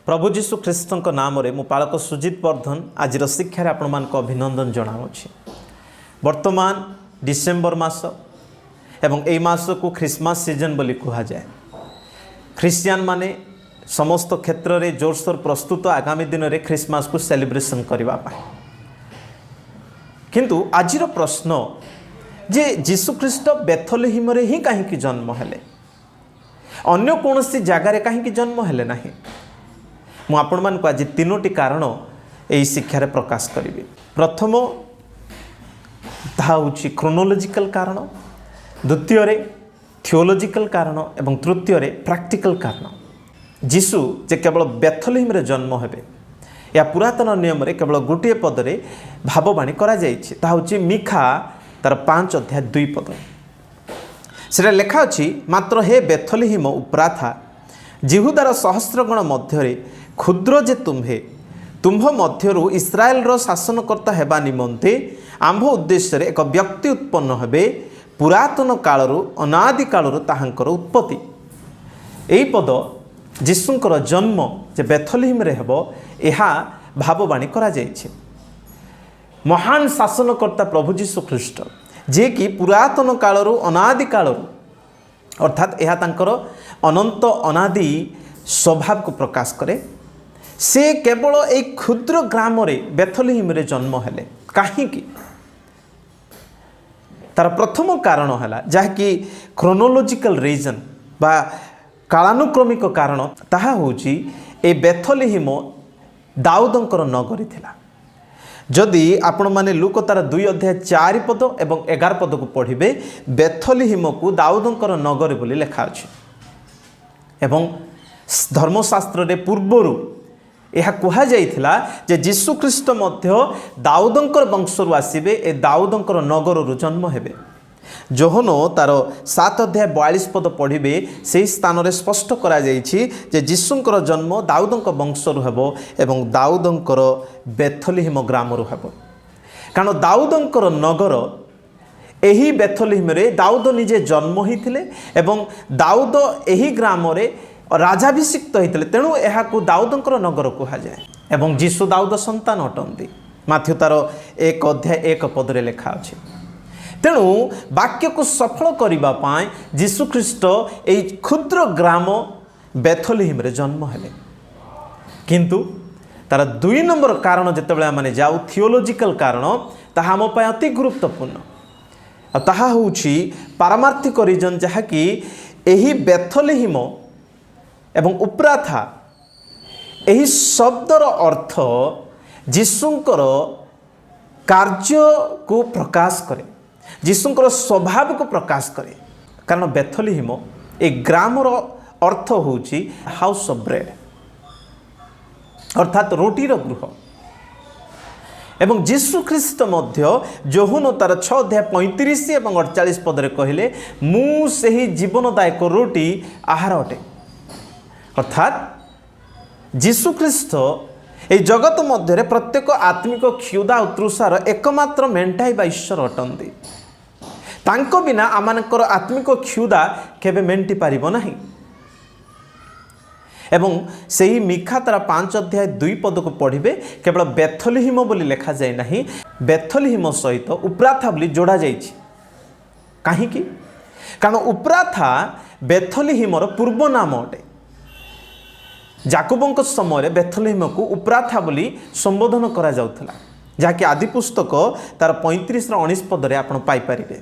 ପ୍ରଭୁ ଯୀଶୁ ଖ୍ରୀଷ୍ଟଙ୍କ ନାମରେ ମୁଁ ପାଳକ ସୁଜିତ ବର୍ଦ୍ଧନ ଆଜିର ଶିକ୍ଷାରେ ଆପଣମାନଙ୍କୁ ଅଭିନନ୍ଦନ ଜଣାଉଛି। ବର୍ତ୍ତମାନ ଡିସେମ୍ବର ମାସ ଏବଂ ଏହି ମାସକୁ ଖ୍ରୀଷ୍ଟମାସ ସିଜନ୍ ବୋଲି କୁହାଯାଏ। ଖ୍ରୀଷ୍ଟିଆନ ମାନେ ସମସ୍ତ କ୍ଷେତ୍ରରେ ଜୋରସୋର ପ୍ରସ୍ତୁତ ଆଗାମୀ ଦିନରେ ଖ୍ରୀଷ୍ଟମାସକୁ ସେଲିବ୍ରେସନ୍ କରିବା ପାଇଁ। କିନ୍ତୁ ଆଜିର ପ୍ରଶ୍ନ ଯେ ଯୀଶୁଖ୍ରୀଷ୍ଟ ବେଥଲହିମରେ ହିଁ କାହିଁକି ଜନ୍ମ ହେଲେ, ଅନ୍ୟ କୌଣସି ଜାଗାରେ କାହିଁକି ଜନ୍ମ ହେଲେ ନାହିଁ? ମୁଁ ଆପଣମାନଙ୍କୁ ଆଜି ତିନୋଟି କାରଣ ଏହି ଶିକ୍ଷାରେ ପ୍ରକାଶ କରିବି। ପ୍ରଥମ, ତାହା ହେଉଛି କ୍ରୋନୋଲୋଜିକାଲ କାରଣ, ଦ୍ୱିତୀୟରେ ଥିଓଲୋଜିକାଲ କାରଣ ଏବଂ ତୃତୀୟରେ ପ୍ରାକ୍ଟିକାଲ କାରଣ। ଯୀଶୁ ଯେ କେବଳ ବେଥଲହିମରେ ଜନ୍ମ ହେବେ, ଏହା ପୁରାତନ ନିୟମରେ କେବଳ ଗୋଟିଏ ପଦରେ ଭାବବାଣୀ କରାଯାଇଛି। ତାହା ହେଉଛି ମିଖା ତାର 5 ଅଧ୍ୟାୟ 2 ପଦ। ସେଟା ଲେଖା ଅଛି, "ମାତ୍ର ହେ ବେଥଲିହିମ ଉପ୍ରାଥା, ଜିହୁଦାର ସହସ୍ରଗଣ ମଧ୍ୟରେ କ୍ଷୁଦ୍ର ଯେ ତୁମ୍ଭେ, ତୁମ୍ଭ ମଧ୍ୟରୁ ଇସ୍ରାଏଲର ଶାସନକର୍ତ୍ତା ହେବା ନିମନ୍ତେ ଆମ୍ଭ ଉଦ୍ଦେଶ୍ୟରେ ଏକ ବ୍ୟକ୍ତି ଉତ୍ପନ୍ନ ହେବେ। ପୁରାତନ କାଳରୁ, ଅନାଦି କାଳରୁ ତାହାଙ୍କର ଉତ୍ପତ୍ତି।" ଏହି ପଦ ଯୀଶୁଙ୍କର ଜନ୍ମ ଯେ ବେଥଲିହିମରେ ହେବ, ଏହା ଭାବବାଣୀ କରାଯାଇଛି। ମହାନ ଶାସନକର୍ତ୍ତା ପ୍ରଭୁ ଯୀଶୁ ଖ୍ରୀଷ୍ଟ, ଯିଏକି ପୁରାତନ କାଳରୁ, ଅନାଦି କାଳରୁ, ଅର୍ଥାତ୍ ଏହା ତାଙ୍କର ଅନନ୍ତ ଅନାଦି ସ୍ୱଭାବକୁ ପ୍ରକାଶ କରେ, ସେ କେବଳ ଏଇ କ୍ଷୁଦ୍ର ଗ୍ରାମରେ ବେଥଲିହିମରେ ଜନ୍ମ ହେଲେ କାହିଁକି? ତାର ପ୍ରଥମ କାରଣ ହେଲା, ଯାହାକି କ୍ରୋନୋଲୋଜିକାଲ ରିଜନ୍ ବା କାଳାନୁକ୍ରମିକ କାରଣ, ତାହା ହେଉଛି ଏ ବେଥଲିହିମ ଦାଉଦଙ୍କର ନଗରୀ ଥିଲା। ଯଦି ଆପଣମାନେ ଲୁକ ତାର 2 ଅଧ୍ୟାୟ 4 ପଦ ଏବଂ 11 ପଦକୁ ପଢ଼ିବେ, ବେଥଲିହିମକୁ ଦାଉଦଙ୍କର ନଗରୀ ବୋଲି ଲେଖା ଅଛି। ଏବଂ ଧର୍ମଶାସ୍ତ୍ରରେ ପୂର୍ବରୁ ଏହା କୁହାଯାଇଥିଲା ଯେ ଯୀଶୁଖ୍ରୀଷ୍ଟ ମଧ୍ୟ ଦାଉଦଙ୍କର ବଂଶରୁ ଆସିବେ, ଏ ଦାଉଦଙ୍କର ନଗରରୁ ଜନ୍ମ ହେବେ। ଯୋହନ ତାର 7 ଅଧ୍ୟାୟ 42 ପଦ ପଢ଼ିବେ, ସେହି ସ୍ଥାନରେ ସ୍ପଷ୍ଟ କରାଯାଇଛି ଯେ ଯୀଶୁଙ୍କର ଜନ୍ମ ଦାଉଦଙ୍କ ବଂଶରୁ ହେବ ଏବଂ ଦାଉଦଙ୍କର ବେଥଲିହିମ ଗ୍ରାମରୁ ହେବ। କାରଣ ଦାଉଦଙ୍କର ନଗର ଏହି ବେଥଲିହିମରେ ଦାଉଦ ନିଜେ ଜନ୍ମ ହୋଇଥିଲେ ଏବଂ ଦାଉଦ ଏହି ଗ୍ରାମରେ ରାଜାଭିଷିକ୍ତ ହୋଇଥିଲେ। ତେଣୁ ଏହାକୁ ଦାଉଦଙ୍କର ନଗର କୁହାଯାଏ ଏବଂ ଯୀଶୁ ଦାଉଦ ସନ୍ତାନ ଅଟନ୍ତି। ମାଥ୍ୟୁ ତାର 1 ଅଧ୍ୟାୟ 1 ପଦରେ ଲେଖା ଅଛି। ତେଣୁ ବାକ୍ୟକୁ ସଫଳ କରିବା ପାଇଁ ଯୀଶୁଖ୍ରୀଷ୍ଟ ଏହି କ୍ଷୁଦ୍ର ଗ୍ରାମ ବେଥଲିହିମରେ ଜନ୍ମ ହେଲେ। କିନ୍ତୁ ତାର 2 ନମ୍ବର କାରଣ ଯେତେବେଳେ ଆମେ ଯାଉ, ଥିଓଲୋଜିକାଲ କାରଣ, ତାହା ଆମ ପାଇଁ ଅତି ଗୁରୁତ୍ୱପୂର୍ଣ୍ଣ। ଆଉ ତାହା ହେଉଛି ପାରମାର୍ଥିକ ରିଜନ୍, ଯାହାକି ଏହି ବେଥଲିହିମ ଏବଂ ଉପ୍ରାଥା ଏହି ଶବ୍ଦର ଅର୍ଥ ଯୀଶୁଙ୍କର କାର୍ଯ୍ୟକୁ ପ୍ରକାଶ କରେ, ଯୀଶୁଙ୍କର ସ୍ୱଭାବକୁ ପ୍ରକାଶ କରେ। କାରଣ ବେଥଲିହିମ ଏ ଗ୍ରାମର ଅର୍ଥ ହେଉଛି ହାଉସ୍ ଅଫ୍ ବ୍ରେଡ୍, ଅର୍ଥାତ୍ ରୋଟିର ଗୃହ। ଏବଂ ଯୀଶୁ ଖ୍ରୀଷ୍ଟ ମଧ୍ୟ ଯୋହନ ତାର 6 ଅଧ୍ୟାୟ 35 ଏବଂ 48 ପଦରେ କହିଲେ, "ମୁଁ ସେହି ଜୀବନଦାୟକ ରୋଟି ଆହାର ଅଟେ।" ଅର୍ଥାତ୍ ଯୀଶୁଖ୍ରୀଷ୍ଟ ଏହି ଜଗତ ମଧ୍ୟରେ ପ୍ରତ୍ୟେକ ଆତ୍ମିକ କ୍ଷୁଧା ଓ ତୃଷାର ଏକମାତ୍ର ମେଣ୍ଟାଇବା ଈଶ୍ୱର ଅଟନ୍ତି। ତାଙ୍କ ବିନା ଆମମାନଙ୍କର ଆତ୍ମିକ କ୍ଷୁଧା କେବେ ମେଣ୍ଟି ପାରିବ ନାହିଁ। ଏବଂ ସେହି ମିଖା ତାର 5 ଅଧ୍ୟାୟ 2 ପଦକୁ ପଢ଼ିବେ, କେବଳ ବେଥଲିହିମ ବୋଲି ଲେଖାଯାଇ ନାହିଁ, ବେଥଲିହିମ ସହିତ ଉପ୍ରାଥା ବୋଲି ଯୋଡ଼ାଯାଇଛି। କାହିଁକି? କାରଣ ଉପ୍ରାଥା ବେଥଲିହିମର ପୂର୍ବ ନାମ ଅଟେ। ଜାକୁବଙ୍କ ସମୟରେ ବେଥଲିହିମକୁ ଉପ୍ରାଥା ବୋଲି ସମ୍ବୋଧନ କରାଯାଉଥିଲା, ଯାହାକି ଆଦି ପୁସ୍ତକ ତାର 35ର 19 ପଦରେ ଆପଣ ପାଇପାରିବେ।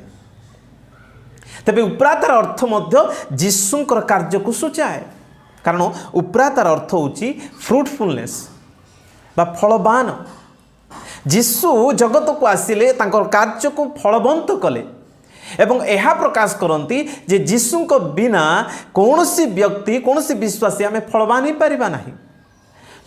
ତେବେ ଉପ୍ରାତାର ଅର୍ଥ ମଧ୍ୟ ଯୀଶୁଙ୍କର କାର୍ଯ୍ୟକୁ ସୂଚାଏ। କାରଣ ଉପ୍ରାତାର ଅର୍ଥ ହେଉଛି ଫ୍ରୁଟଫୁଲନେସ୍ ବା ଫଳବାନ। ଯୀଶୁ ଜଗତକୁ ଆସିଲେ, ତାଙ୍କର କାର୍ଯ୍ୟକୁ ଫଳବନ୍ତ କଲେ ଏବଂ ଏହା ପ୍ରକାଶ କରନ୍ତି ଯେ ଯୀଶୁଙ୍କ ବିନା କୌଣସି ବ୍ୟକ୍ତି, କୌଣସି ବିଶ୍ୱାସୀ ଆମେ ଫଳବାନ ହେଇପାରିବା ନାହିଁ।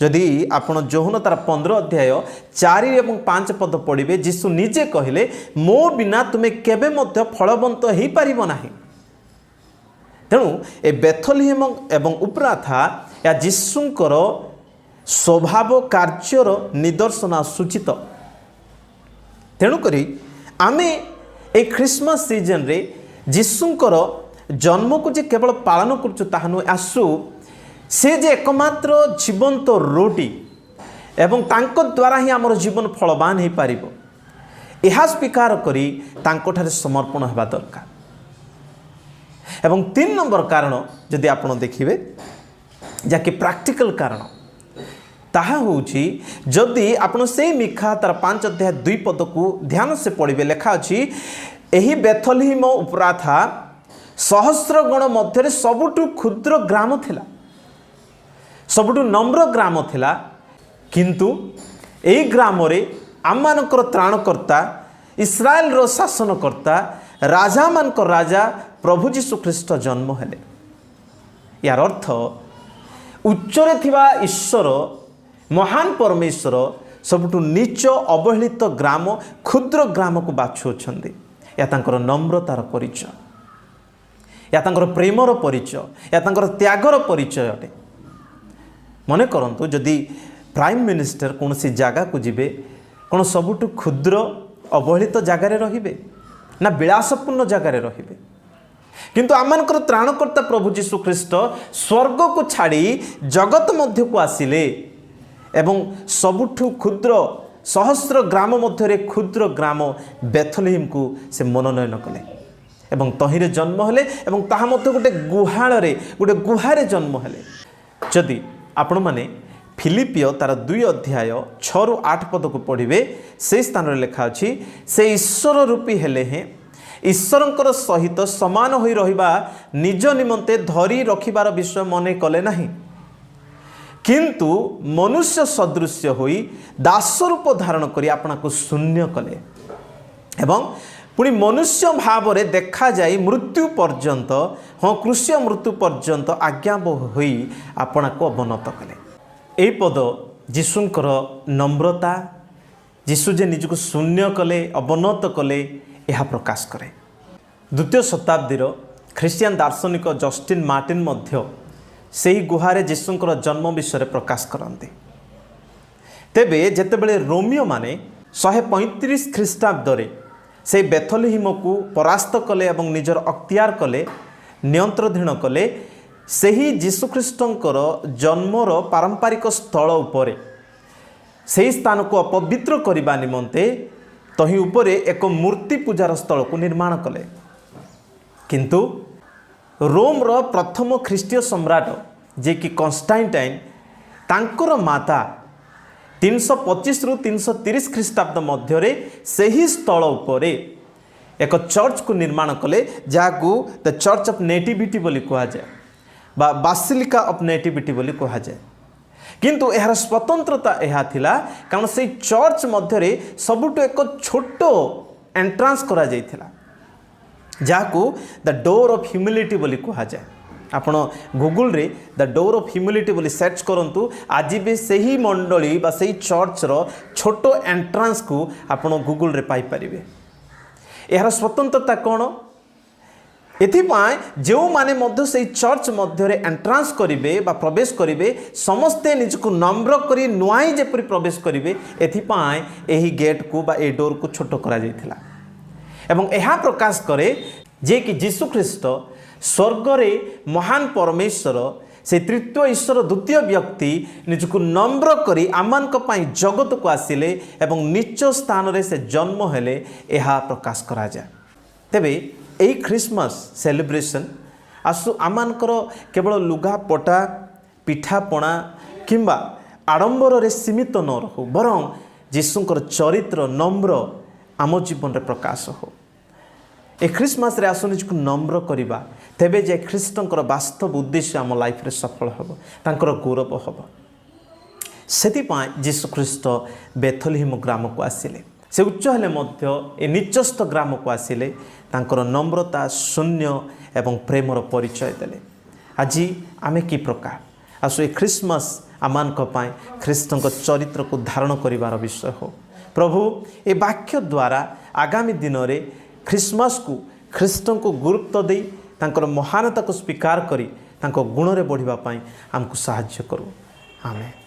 ଯଦି ଆପଣ ଯୋହନ ତାର 15 ଅଧ୍ୟାୟ 4 ଏବଂ 5 ପଦ ପଢ଼ିବେ, ଯୀଶୁ ନିଜେ କହିଲେ, "ମୋ ବିନା ତୁମେ କେବେ ମଧ୍ୟ ଫଳବନ୍ତ ହେଇପାରିବ ନାହିଁ।" ତେଣୁ ଏ ବେଥଲିହିମ ଏବଂ ଉପ୍ରାଥା ଏହା ଯୀଶୁଙ୍କର ସ୍ୱଭାବ କାର୍ଯ୍ୟର ନିଦର୍ଶନ ସୂଚିତ। ତେଣୁକରି ଆମେ ଏଇ ଖ୍ରୀଷ୍ଟମାସ ସିଜନରେ ଯୀଶୁଙ୍କର ଜନ୍ମକୁ ଯେ କେବଳ ପାଳନ କରୁଛୁ ତାହା ନୁହେଁ, ଆସୁ ସେ ଯେ ଏକମାତ୍ର ଜୀବନ୍ତ ରୋଟି ଏବଂ ତାଙ୍କ ଦ୍ୱାରା ହିଁ ଆମର ଜୀବନ ଫଳବାନ ହୋଇପାରିବ, ଏହା ସ୍ୱୀକାର କରି ତାଙ୍କଠାରେ ସମର୍ପଣ ହେବା ଦରକାର। ଏବଂ 3 ନମ୍ବର କାରଣ ଯଦି ଆପଣ ଦେଖିବେ, ଯାହାକି ପ୍ରାକ୍ଟିକାଲ କାରଣ, ତାହା ହେଉଛି ଯଦି ଆପଣ ସେଇ ମିଖା ତାର 5 ଅଧ୍ୟାୟ 2 ପଦକୁ ଧ୍ୟାନ ସେ ପଢ଼ିବେ, ଲେଖା ଅଛି, ଏହି ବେଥଲିହିମ ଏଫ୍ରାଥା ସହସ୍ର ଗଣ ମଧ୍ୟରେ ସବୁଠୁ କ୍ଷୁଦ୍ର ଗ୍ରାମ ଥିଲା, ସବୁଠୁ ନମ୍ର ଗ୍ରାମ ଥିଲା, କିନ୍ତୁ ଏହି ଗ୍ରାମରେ ଆମମାନଙ୍କର ତ୍ରାଣକର୍ତ୍ତା, ଇସ୍ରାଏଲର ଶାସନକର୍ତ୍ତା, ରାଜାମାନଙ୍କ ରାଜା ପ୍ରଭୁ ଯୀଶୁ ଖ୍ରୀଷ୍ଟ ଜନ୍ମ ହେଲେ। ଏହାର ଅର୍ଥ ଉଚ୍ଚରେ ଥିବା ଈଶ୍ୱର, ମହାନ ପରମେଶ୍ୱର ସବୁଠୁ ନୀଚ ଅବହେଳିତ ଗ୍ରାମ, କ୍ଷୁଦ୍ର ଗ୍ରାମକୁ ବାଛୁଅଛନ୍ତି। ଏହା ତାଙ୍କର ନମ୍ରତାର ପରିଚୟ, ଏହା ତାଙ୍କର ପ୍ରେମର ପରିଚୟ, ଏହା ତାଙ୍କର ତ୍ୟାଗର ପରିଚୟ ଅଟେ। ମନେ କରନ୍ତୁ, ଯଦି ପ୍ରାଇମ୍ ମିନିଷ୍ଟର କୌଣସି ଜାଗାକୁ ଯିବେ, କ'ଣ ସବୁଠୁ କ୍ଷୁଦ୍ର ଅବହେଳିତ ଜାଗାରେ ରହିବେ ନା ବିଳାସପୂର୍ଣ୍ଣ ଜାଗାରେ ରହିବେ? କିନ୍ତୁ ଆମମାନଙ୍କର ତ୍ରାଣକର୍ତ୍ତା ପ୍ରଭୁ ଯୀଶୁ ଖ୍ରୀଷ୍ଟ ସ୍ୱର୍ଗକୁ ଛାଡ଼ି ଜଗତ ମଧ୍ୟକୁ ଆସିଲେ ଏବଂ ସବୁଠୁ କ୍ଷୁଦ୍ର ସହସ୍ର ଗ୍ରାମ ମଧ୍ୟରେ କ୍ଷୁଦ୍ର ଗ୍ରାମ ବେଥଲିହିମକୁ ସେ ମନୋନୟନ କଲେ ଏବଂ ତହିଁରେ ଜନ୍ମ ହେଲେ ଏବଂ ତାହା ମଧ୍ୟ ଗୋଟେ ଗୁହାଳରେ, ଗୋଟେ ଗୁହାରେ ଜନ୍ମ ହେଲେ। ଯଦି ଆପଣମାନେ ଫିଲିପିଓ ତାର 2 ଅଧ୍ୟାୟ 6ରୁ 8 ପଦକୁ ପଢ଼ିବେ, ସେଇ ସ୍ଥାନରେ ଲେଖା ଅଛି, ସେ ଈଶ୍ୱର ରୂପୀ ହେଲେ ହେଁ ଈଶ୍ୱରଙ୍କର ସହିତ ସମାନ ହୋଇ ରହିବା ନିଜ ନିମନ୍ତେ ଧରି ରଖିବାର ବିଷୟ ମନେ କଲେ ନାହିଁ, କିନ୍ତୁ ମନୁଷ୍ୟ ସଦୃଶ୍ୟ ହୋଇ ଦାସ ରୂପ ଧାରଣ କରି ଆପଣାକୁ ଶୂନ୍ୟ କଲେ ଏବଂ ପୁଣି ମନୁଷ୍ୟ ଭାବରେ ଦେଖାଯାଇ ମୃତ୍ୟୁ ପର୍ଯ୍ୟନ୍ତ, ହଁ, କ୍ରୁଶୀୟ ମୃତ୍ୟୁ ପର୍ଯ୍ୟନ୍ତ ଆଜ୍ଞାବହ ହୋଇ ଆପଣାକୁ ଅବନତ କଲେ। ଏହି ପଦ ଯୀଶୁଙ୍କର ନମ୍ରତା, ଯୀଶୁ ଯେ ନିଜକୁ ଶୂନ୍ୟ କଲେ, ଅବନତ କଲେ, ଏହା ପ୍ରକାଶ କରେ। ଦ୍ୱିତୀୟ ଶତାବ୍ଦୀର ଖ୍ରୀଷ୍ଟିଆନ ଦାର୍ଶନିକ ଜଷ୍ଟିନ୍ ମାର୍ଟିନ୍ ମଧ୍ୟ ସେହି ଗୁହାରେ ଯୀଶୁଙ୍କର ଜନ୍ମ ବିଷୟରେ ପ୍ରକାଶ କରନ୍ତି। ତେବେ ଯେତେବେଳେ ରୋମିଓମାନେ 135 ଖ୍ରୀଷ୍ଟାବ୍ଦରେ ସେଇ ବେଥଲିହିମକୁ ପରାସ୍ତ କଲେ ଏବଂ ନିଜର ଅକ୍ତିଆର କଲେ, ନିୟନ୍ତ୍ରଣଧୀନ କଲେ, ସେହି ଯୀଶୁଖ୍ରୀଷ୍ଟଙ୍କର ଜନ୍ମର ପାରମ୍ପରିକ ସ୍ଥଳ ଉପରେ ସେହି ସ୍ଥାନକୁ ଅପବିତ୍ର କରିବା ନିମନ୍ତେ ତହିଁ ଉପରେ ଏକ ମୂର୍ତ୍ତି ପୂଜାର ସ୍ଥଳକୁ ନିର୍ମାଣ କଲେ। କିନ୍ତୁ ରୋମର ପ୍ରଥମ ଖ୍ରୀଷ୍ଟୀୟ ସମ୍ରାଟ ଯିଏକି କନଷ୍ଟାଣ୍ଟାଇନ୍, ତାଙ୍କର ମାତା 325ରୁ 330 ଖ୍ରୀଷ୍ଟାବ୍ଦ ମଧ୍ୟରେ ସେହି ସ୍ଥଳ ଉପରେ ଏକ ଚର୍ଚ୍ଚକୁ ନିର୍ମାଣ କଲେ, ଯାହାକୁ ଦ ଚର୍ଚ୍ଚ ଅଫ୍ ନେଟିଭିଟି ବୋଲି କୁହାଯାଏ ବା ବାସିଲିକା ଅଫ୍ ନେଟିଭିଟି ବୋଲି କୁହାଯାଏ। କିନ୍ତୁ ଏହାର ସ୍ୱତନ୍ତ୍ରତା ଏହା ଥିଲା, କାରଣ ସେଇ ଚର୍ଚ୍ଚ ମଧ୍ୟରେ ସବୁଠୁ ଏକ ଛୋଟ ଏଣ୍ଟ୍ରାନ୍ସ କରାଯାଇଥିଲା, ଯାହାକୁ ଦ ଡୋର୍ ଅଫ୍ ହ୍ୟୁମିଲିଟି ବୋଲି କୁହାଯାଏ। ଆପଣ ଗୁଗୁଲରେ ଦ ଡୋର୍ ଅଫ୍ ହ୍ୟୁମିଲିଟି ବୋଲି ସର୍ଚ୍ଚ କରନ୍ତୁ, ଆଜି ବି ସେହି ମଣ୍ଡଳୀ ବା ସେଇ ଚର୍ଚ୍ଚର ଛୋଟ ଏଣ୍ଟ୍ରାନ୍ସକୁ ଆପଣ ଗୁଗୁଲରେ ପାଇପାରିବେ। ଏହାର ସ୍ୱତନ୍ତ୍ରତା କ'ଣ? ଏଥିପାଇଁ ଯେଉଁମାନେ ମଧ୍ୟ ସେଇ ଚର୍ଚ୍ଚ ମଧ୍ୟରେ ଏଣ୍ଟ୍ରାନ୍ସ କରିବେ ବା ପ୍ରବେଶ କରିବେ, ସମସ୍ତେ ନିଜକୁ ନମ୍ର କରି ନୁଆଇଁ ଯେପରି ପ୍ରବେଶ କରିବେ, ଏଥିପାଇଁ ଏହି ଗେଟ୍କୁ ବା ଏହି ଡୋର୍କୁ ଛୋଟ କରାଯାଇଥିଲା। ଏବଂ ଏହା ପ୍ରକାଶ କରେ ଯେ କି ଯୀଶୁଖ୍ରୀଷ୍ଟ ସ୍ୱର୍ଗରେ ମହାନ ପରମେଶ୍ୱର, ସେ ତୃତୀୟ ଈଶ୍ୱର ଦ୍ୱିତୀୟ ବ୍ୟକ୍ତି ନିଜକୁ ନମ୍ର କରି ଆମମାନଙ୍କ ପାଇଁ ଜଗତକୁ ଆସିଲେ ଏବଂ ନୀଚ ସ୍ଥାନରେ ସେ ଜନ୍ମ ହେଲେ, ଏହା ପ୍ରକାଶ କରାଯାଏ। ତେବେ ଏହି ଖ୍ରୀଷ୍ଟମାସ ସେଲିବ୍ରେସନ୍ ଆସୁ ଆମମାନଙ୍କର କେବଳ ଲୁଗାପଟା, ପିଠାପଣା କିମ୍ବା ଆଡ଼ମ୍ବରରେ ସୀମିତ ନ ରହୁ, ବରଂ ଯୀଶୁଙ୍କର ଚରିତ୍ର ନମ୍ର ଆମ ଜୀବନରେ ପ୍ରକାଶ ହଉ। ଏ ଖ୍ରୀଷ୍ଟମାସରେ ଆସୁ ନିଜକୁ ନମ୍ର କରିବା, ତେବେ ଯେ ଖ୍ରୀଷ୍ଟଙ୍କର ବାସ୍ତବ ଉଦ୍ଦେଶ୍ୟ ଆମ ଲାଇଫରେ ସଫଳ ହେବ, ତାଙ୍କର ଗୌରବ ହେବ। ସେଥିପାଇଁ ଯୀଶୁଖ୍ରୀଷ୍ଟ ବେଥଲିହିମ ଗ୍ରାମକୁ ଆସିଲେ। ସେ ଉଚ୍ଚ ହେଲେ ମଧ୍ୟ ଏ ନୀଚସ୍ଥ ଗ୍ରାମକୁ ଆସିଲେ, ତାଙ୍କର ନମ୍ରତା, ଶୂନ୍ୟ ଏବଂ ପ୍ରେମର ପରିଚୟ ଦେଲେ। ଆଜି ଆମେ କି ପ୍ରକାର? ଆସୁ ଏ ଖ୍ରୀଷ୍ଟମାସ ଆମମାନଙ୍କ ପାଇଁ ଖ୍ରୀଷ୍ଟଙ୍କ ଚରିତ୍ରକୁ ଧାରଣ କରିବାର ବିଷୟ ହେଉ। ପ୍ରଭୁ ଏ ବାକ୍ୟ ଦ୍ୱାରା ଆଗାମୀ ଦିନରେ ଖ୍ରୀଷ୍ଟମାସକୁ ଖ୍ରୀଷ୍ଟଙ୍କୁ ଗୁରୁତ୍ୱ ଦେଇ, ତାଙ୍କର ମହାନତାକୁ ସ୍ୱୀକାର କରି, ତାଙ୍କ ଗୁଣରେ ବଢ଼ିବା ପାଇଁ ଆମକୁ ସାହାଯ୍ୟ କରୁ। ଆମେନ୍।